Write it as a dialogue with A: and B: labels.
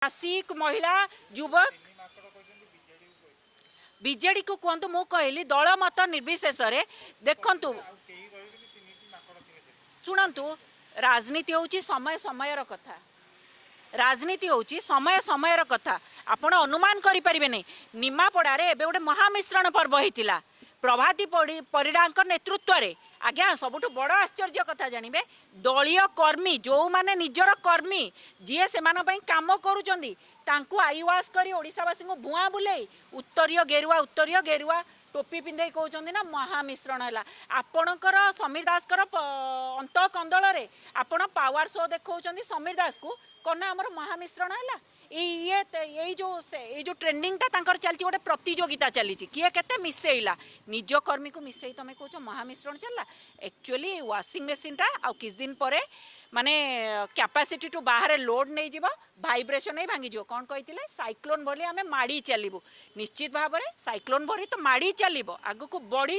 A: ଚାଷୀ, ମହିଳା, ଯୁବକ, ବିଜେଡିକୁ କୁହନ୍ତୁ। ମୁଁ କହିଲି, ଦଳ ମତ ନିର୍ବିଶେଷରେ ଦେଖନ୍ତୁ, ଶୁଣନ୍ତୁ, ରାଜନୀତି ହେଉଛି ସମୟ ସମୟର କଥା। ରାଜନୀତି ହେଉଛି ସମୟ ସମୟର କଥା। ଆପଣ ଅନୁମାନ କରିପାରିବେନି। ନିମାପଡ଼ାରେ ଏବେ ଗୋଟେ ମହାମିଶ୍ରଣ ପର୍ବ ହେଇଥିଲା ପ୍ରଭାତୀ ପରିଡ଼ାଙ୍କ ନେତୃତ୍ୱରେ। ଆଜ୍ଞା, ସବୁଠୁ ବଡ଼ ଆଶ୍ଚର୍ଯ୍ୟ କଥା ଜାଣିବେ? ଦଳୀୟ କର୍ମୀ, ଯେଉଁମାନେ ନିଜର କର୍ମୀ, ଯିଏ ସେମାନଙ୍କ ପାଇଁ କାମ କରୁଛନ୍ତି, ତାଙ୍କୁ I wash କରି ଓଡ଼ିଶାବାସୀଙ୍କୁ ଭୁଆଁ ବୁଲେଇ ଉତ୍ତରୀୟ ଗେରୁଆ, ଉତ୍ତରୀୟ ଗେରୁଆ ଟୋପି ପିନ୍ଧେଇ କହୁଛନ୍ତି ନା ମହାମିଶ୍ରଣ ହେଲା। ଆପଣଙ୍କର ସମୀର ଦାସଙ୍କର ଅନ୍ତ କନ୍ଦଳରେ ଆପଣ ପାୱାର ଶୋ ଦେଖାଉଛନ୍ତି ସମୀର ଦାସକୁ, କ'ଣ ନା ଆମର ମହାମିଶ୍ରଣ ହେଲା। ଏଇ ଇଏ ଏଇ ଯୋଉ ଟ୍ରେଣ୍ଡିଂଟା ତାଙ୍କର ଚାଲିଛି, ଗୋଟେ ପ୍ରତିଯୋଗିତା ଚାଲିଛି, କିଏ କେତେ ମିଶେଇଲା। ନିଜ କର୍ମୀକୁ ମିଶେଇ ତମେ କହୁଛ ମହାମିଶ୍ରଣ ଚାଲିଲା। ଆକ୍ଚୁଆଲି ୱାସିଂ ମେସିନ୍ଟା ଆଉ କିଛି ଦିନ ପରେ ମାନେ କ୍ୟାପାସିଟିଠୁ ବାହାରେ ଲୋଡ୍ ନେଇଯିବ, ଭାଇବ୍ରେସନ୍ ହେଇ ଭାଙ୍ଗିଯିବ। କ'ଣ କହିଥିଲେ? ସାଇକ୍ଲୋନ୍ ଭଳି ଆମେ ମାଡ଼ି ଚାଲିବୁ। ନିଶ୍ଚିତ ଭାବରେ ସାଇକ୍ଲୋନ୍ ଭଳି ତ ମାଡ଼ି ଚାଲିବ, ଆଗକୁ ବଢ଼ି